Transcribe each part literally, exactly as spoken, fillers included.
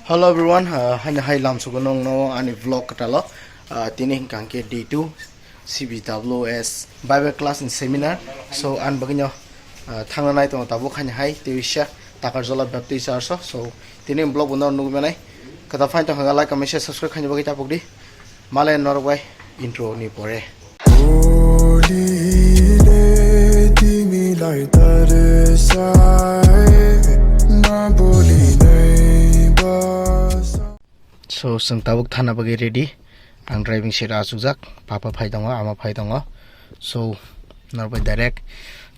Hello everyone, uh, haino hai lamsugo nongno ani vlog kwtalo. Uh, tini hwnkha khe day two C B W S Bible class and seminar. So, ani bagwino, uh, thangna nai tongo tabuk haino hai tei wisa Takarjala Baptist Church o. So, tini vlog bo noro nugwi manai. Kwtal phaino tongkha like, comment, share, subscribe khaina bagwi tapok di. Malai norok bai intro ni pore. Bolile timi lai tare sai, ma boli nai basa. So, chwng tabuk thana bagwi ready. Ang driving seat achukjak. Papa phai tongo, ama phai tongo. So, norok bai direct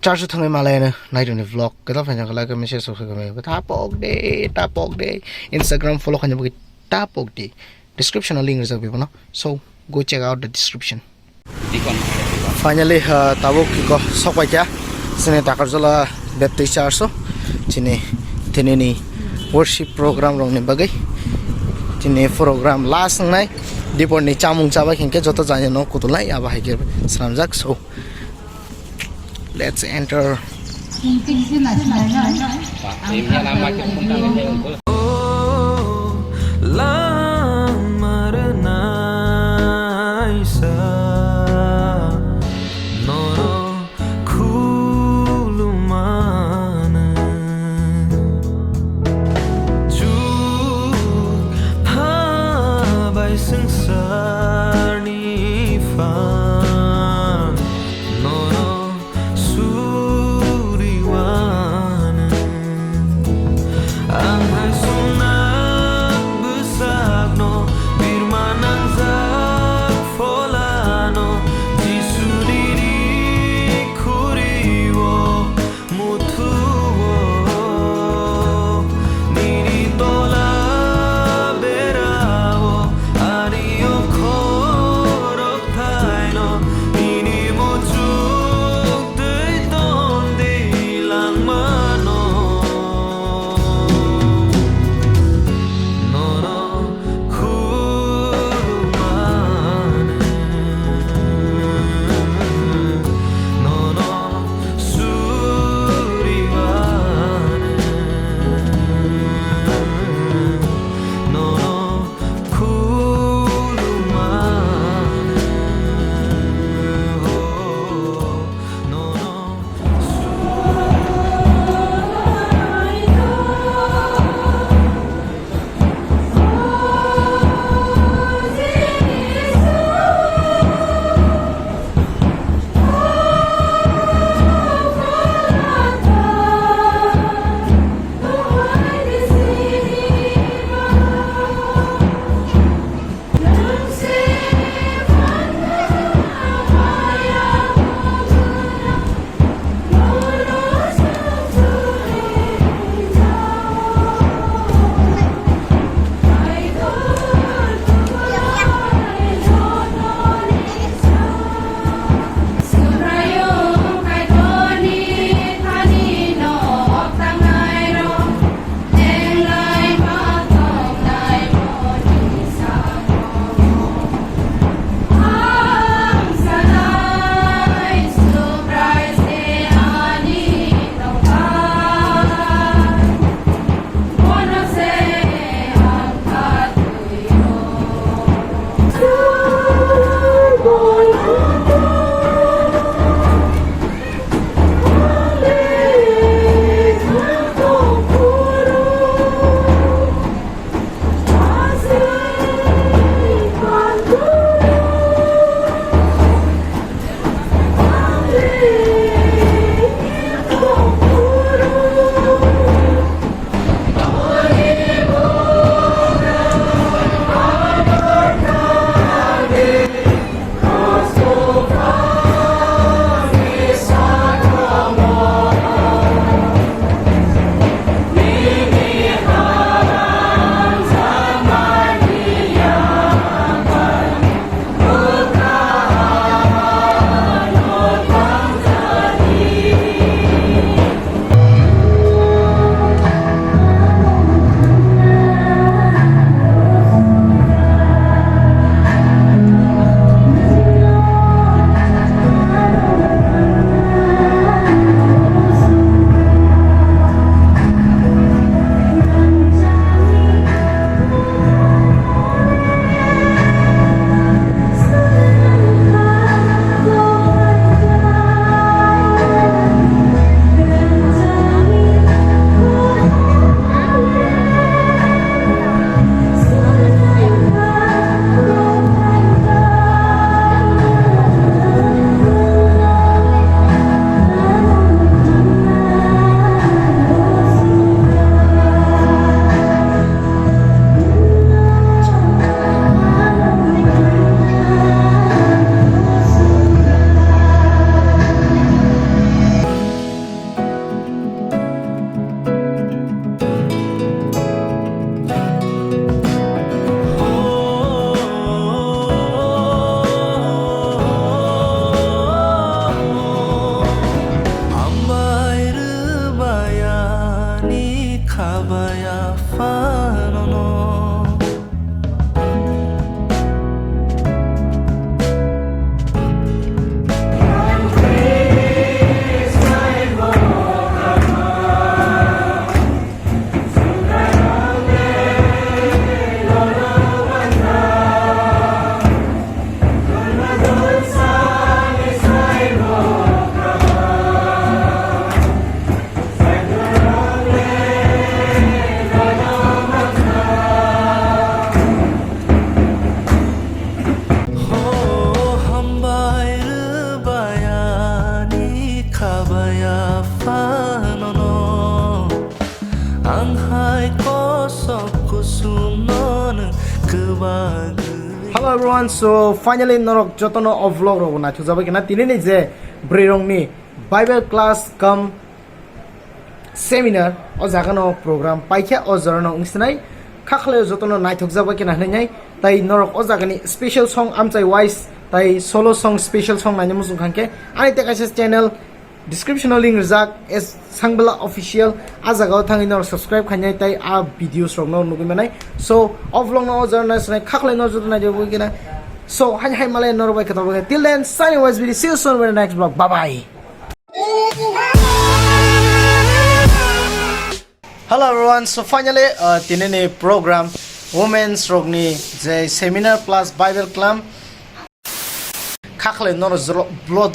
church o thangwi malai ano nairokni vlog. Kwtal phaino like, comment, share, subscribe khaina bagwi tapok de, tapok de. Instagram follow khaina bagwi tapok de. Description o link rijak bebano. So, go check out the description. Finally, uh, tabuk kiko sokpaikha chini Takarjala Baptist Church o chini tinini worship program rokni bagwi. Chini program last wngnai, dipor ni chamung chabai hinkhe joto jani no kutulnai abo hai khe swnamjak. So, let's enter. Swngcharni phan nono suriwano, ang hai Hello everyone, so finally norok jotono o vlog rok naithok jabai kena tini ni je bwrwi rok ni Bible class cum seminar o jaga no program paikha o jora no wngsinai khakhlai jotono naithok jabai kena hinwi nai tai norok o jaga ni special song amchai wise tai solo song special song naina muchung khankhe ani tei kaisa channel description o link rijak S Sangbala Official, a jaga o thangwi norok subscribe khainai tai a videos rok no nugwi manai. So o vlog no o jora no sinai khakhlai no joto naithok jabai kena. So hai hai malai norok bai kwtal bai till then signing wise video see you soon with the next vlog, bye bye. Hello everyone, so finally uh, tini ni program women's rok ni je seminar plus Bible club khakhlai norok jolo blood